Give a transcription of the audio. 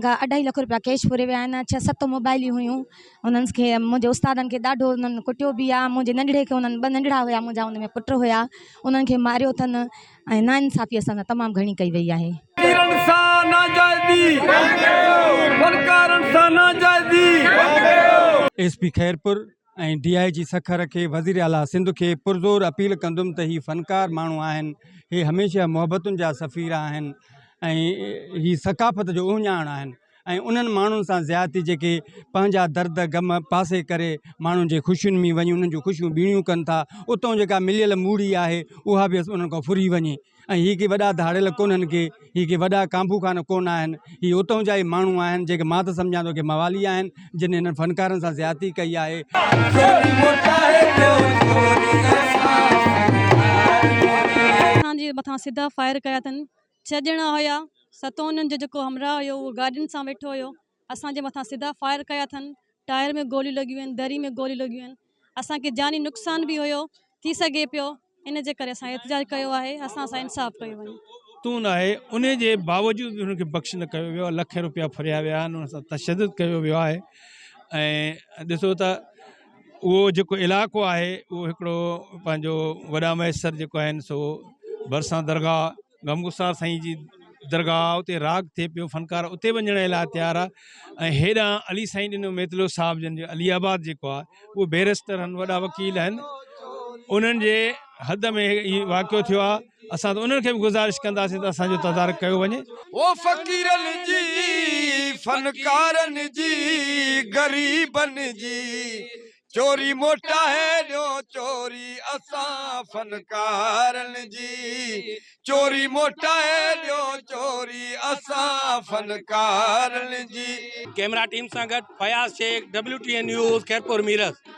انهن کان اڍائي لک روپيا ڪيش ڦري ويا آهن ڇهه ست موبائليون هيون انهن کي منهنجي استادن کي ڏاڍو انهن ڪٽيو به آهي منهنجي ننڍڙي کي انهن ٻه ننڍڙا هيا منهنجا ان ۾ پٽ هيا انهن کي ماريو اٿن ۽ ناانصافي اسان سان تمام گهڻي ڪئي وئي آهي. فقيرن سان ناجائزي فنڪارن سان ناجائزي. S P Khairpur ۽ D I G Sukkur کي وزير اعليٰ سنڌ کي پرزور اپيل ڪندم ته هي فنڪار ماڻهو آهن هي هميشه محبتن جا سفير آهن ۽ هي ثقافت جو اهڃاڻ آهن ۽ انهن ماڻهن سان زيادتي جيڪي پنهنجا درد غم پاسي ڪري ماڻهن جي خوشين ۾ وڃي انهن جون خوشيون ٻيڻيون ڪن ٿا اتان جيڪا مليل موڙي آهي اها به انهن کان ڦري وڃي ۽ هي ڪي وڏا ڌاڙيل ڪونهن ڪي هي ڪي وڏا ڪانڀو خان ڪونه آهن هي اتان جا ئي ماڻهو آهن جيڪي مان ته سمجهان ٿو ڪي موالي آهن جن هنن فنڪارن سان زيادتي ڪئي آهي. اسان جي مٿان سڌا فائر ڪيا اٿن ڇهه ڄڻا هيا ستون انهن جو جيڪو همراهه هيو اهو گاڏين سان ويٺو هيو اسان جي مٿان سڌا فائر ڪيا اٿن ٽائر ۾ گوليون لڳيون آهن دري ۾ گوليون لڳيون آهن اسان کي جاني نقصان به هيو ٿي سگهي پيو ان جي ڪري اسان احتجاج ڪيو آهي اسان سان انصاف ڪيو وڃي. تون آهي انهي جي باوجود به هن کي بخش نه ڪيو ويو آهي لکين روپيا ڦريا ويا آهن ان سان تشدد ڪيو ويو آهي ۽ ڏسو ته اهو جيڪو علائقو آهي اهو هڪڙو پنهنجو وڏا مهيسر جيڪو آهن سو ڀرسان درگاهه غمگسار سائين جي درگاهه اتي راڳ ٿئي پيو فنڪار اتي وڃڻ لاء تيار آ ۽ هيڏانهن علي سائين ڏنو ميتلو صاحب جن جو علي آباد جيڪو آ اهو بيرسٽر آهن وڏا وڪيل آهن انهن جي حد ۾ هي واقعو ٿيو آ اسان ته انهن کي به گذارش ڪنداسين ته اسان جو تدارڪ ڪيو وڃي. او فقيرن جي فنڪارن جي غريبن جي چوري موٽائي ڏيو چوري اسان فنڪارن جي چوري موٽائي ڏيو چوري اسان فنڪارن جي. ڪئميرا ٽيم سان گڏ Fayaz Shaikh, W T N news, Khairpur Mirs.